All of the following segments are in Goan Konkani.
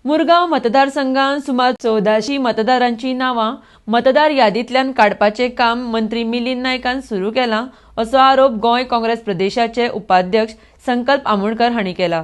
मुरगांव मतदारसंघात सुमार 1400 मतदारांची नांवां मतदार यादींतल्यान काडपाचें काम मंत्री मिलिंद नायकान सुरू केलां, असो आरोप गोंय काँग्रेस प्रदेशाचे उपाध्यक्ष संकल्प आमोणकर हांणी केला.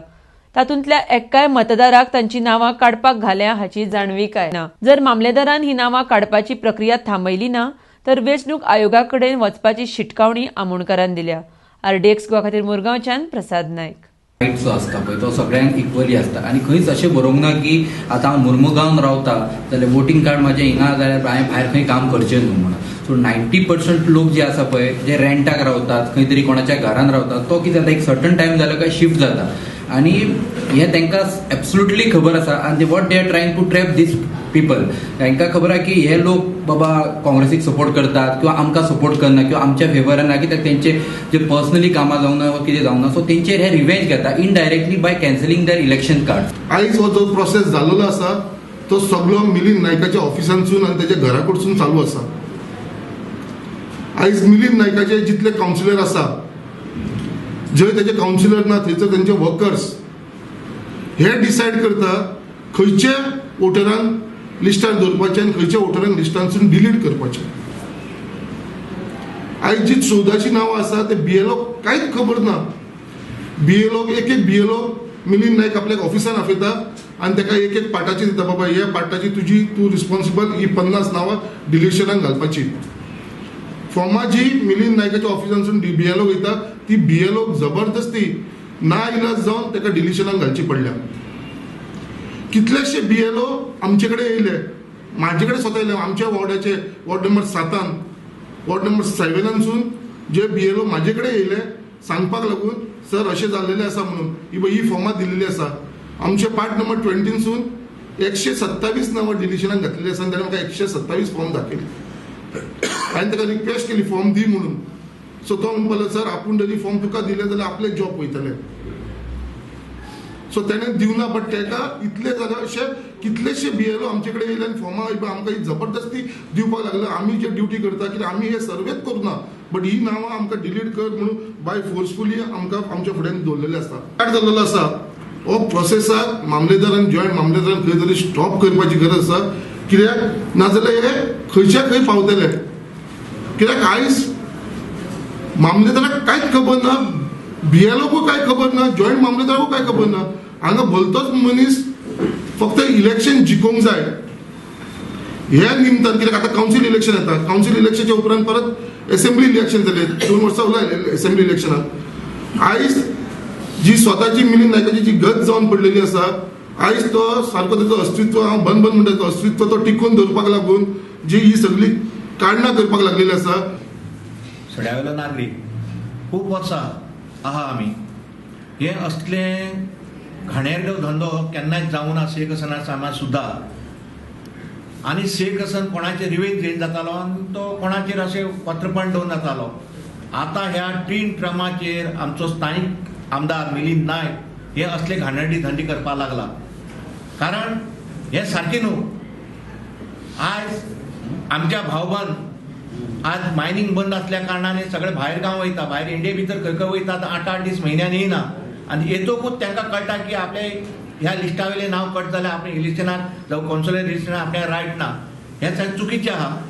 तातूंतल्या एक्काय मतदाराक तांची नांवां काडपाक घाल्या हाची जाणविकाय ना. जर मामलेदारान ही नांवां काडपाची प्रक्रिया थांबयली ना तर वेंचणूक आयोगा कडेन वचपाची शिटकावणी आमोणकरान दिल्या. आरडीएक्स गोवा खातीर मुरगांवच्यान प्रसाद नायक. रायट जो आसता पळय, तो सगळ्यांक इक्वली आसता आनी खंयच अशें बरोवंक ना की आतां हांव मुर्मुगांवान रावता जाल्यार वोटींग कार्ड म्हाजें हिंगा जाल्यार हांवें भायर खंय काम करचें न्हू म्हणून. सो 90% लोक जे आसा पळय, जे रेंटाक रावतात, खंय तरी कोणाच्या घरान रावतात, तो कितें जाता, एक सर्टन टायम जालो काय शिफ्ट जाता आनी हें तांकां एब्सोल्युटली खबर आसा. आनी what they are trying to trap these people, तांकां खबर आसा की हे लोक बाबा काँग्रेसीक सपोर्ट करतात किंवा आमकां सपोर्ट करना किंवा आमच्या फेवरान ना, कित्याक तेंचे जे पर्सनली कामां जावना वा कितें जावना, सो तेंचेर हे रिवेंज घेता indirectly by cancelling their election card. आयज हो जो प्रोसेस जाल्लो आसा, तो सगळो मिलिंद नायकाच्या ऑफिसांतसून आनी तेच्या घरा कडसून चालू आसा. आयज मिलिंद नायकाचे जितले कावन्सिलर आसा, जंय तेजे कावन्सिलर ना थंयसर तेंचे वर्कर्स हे डिसायड करता खंयचे वोटरांक लिस्टार दवरपाचे आनी खंयच्या वोटरांक लिस्टांसून डिलीट करपाचे. आयज जी 1400 नांवां आसा, ते बीएलओक कांयच खबर ना. बीएलओक, एक एक बीएलओ मिलिंद नायक आपल्याक ऑफिसान आपयता आनी ताका एक एक पार्टाची दिता, बाबा ह्या पार्टाची तुजी, तूं रिस्पॉन्सिबल ही 50 नांवां डिलिशनाक घालपाची. फॉर्मां जी मिलिंद नायकाच्या ऑफिसांसून बीएलओ वयता, ती बीएलओ जबरदस्ती ना इलाज जावन ताका डिलिशनाक घालची पडल्या. कितलेशे बीएलओ आमचे कडेन येयले, म्हाजे कडेन स्वता येयले. आमच्या वॉर्डाचे वॉर्ड नंबर 7, वॉर्ड नंबर 7नानसून जे बीएलओ म्हाजे कडेन येयले सांगपाक लागून, सर, अशें जाल्लेलें आसा म्हणून, ही पळय ही फॉर्मां दिल्लेली आसा. आमचे पार्ट नंबर 20सून 127 नांवां डिलिशनाक घातलेली आसा आनी ताणें म्हाका 127 फॉर्म दाखयले. हांवें ताका रिक्वेस्ट केली फॉर्म दी म्हणून. सो तो म्हणपाक लागलो, सर, आपूण जरी फॉर्म तुका दिले जाल्यार आपले जॉब वयतले. सो तेणें दिवना. बट तेका इतले जाल्यार अशे कितलेशे बीएलओ आमचे कडेन येयले आनी फॉर्मां आमकां ही जबरदस्ती दिवपाक लागले. आमी जे ड्युटी करता, कित्याक आमी हे सर्वेच करुना, बट ही नांवां आमकां डिलीट कर म्हणून बाय फोर्सफुली आमकां आमच्या फुड्यान दवरलेले आसता. स्टार्ट जाल्लो आसा हो प्रोसेसाक मामलेदारान, जॉयंट मामलेदारान खंय तरी स्टॉप करपाची गरज आसा, कित्याक नाजाल्यार हे खंयच्या खंय पावतले. कित्याक आयज मामलेदाराक कांयच खबर ना, बीएलओकूय कांय खबर ना, जॉयंट मामलेदाराकूय कांय खबर ना. हांगा भलतोच मनीस फक्त इलेक्शन जिखोवंक जाय ह्या निमतान, कित्याक आतां कावन्सील इलेक्शन येता, कावन्सील इलेक्शनच्या उपरांत परत एसेंब्ली इलेक्शन जाले, 2 वर्सां उरला एसेंब्ली इलेक्शनाक. आयज जी स्वताची मिलिंद नायकाची जी गत जावन पडलेली आसा, आयज तो सारको तेजो अस्तित्व, हांव बंद बंद म्हणटा, तो अस्तित्व तो टिकोवन दवरपाक लागून जी ही सगळी कारणां करपाक लागलेली आसा. सड्यावेलो नागरीक, खूब वर्सां आहा आमी. हे असले घाणेरडो धंदो केन्नाच जावना शेख हसना सामा सुद्दां. आनी शेख हसन कोणाचेर रिवेंज घेवन जातालो आनी तो कोणाचेर अशें पत्रपण दवरून जातालो. आतां ह्या तीन ट्रमाचेर आमचो स्थानीक आमदार मिलिंद नायक हे असले घाणेरडी धंदे करपाक लागला, कारण हे सारकें न्हू. आयज आमच्या भावबंद आज मायनींग बंद असल्या कारणाने सगळे भायर गांव वयता, भायर इंडिये भितर खंय खंय वयतात, 8-8 दीस म्हयन्यान येयना. आनी येतकूच तांकां कळटा की आपले ह्या लिस्टा वयलें नांव कट जाल्यार आपल्या इलेक्शनाक जावं कौन्सिलर इलेक्शनाक आपल्या रायट ना. हें सारकें चुकीचें आहा.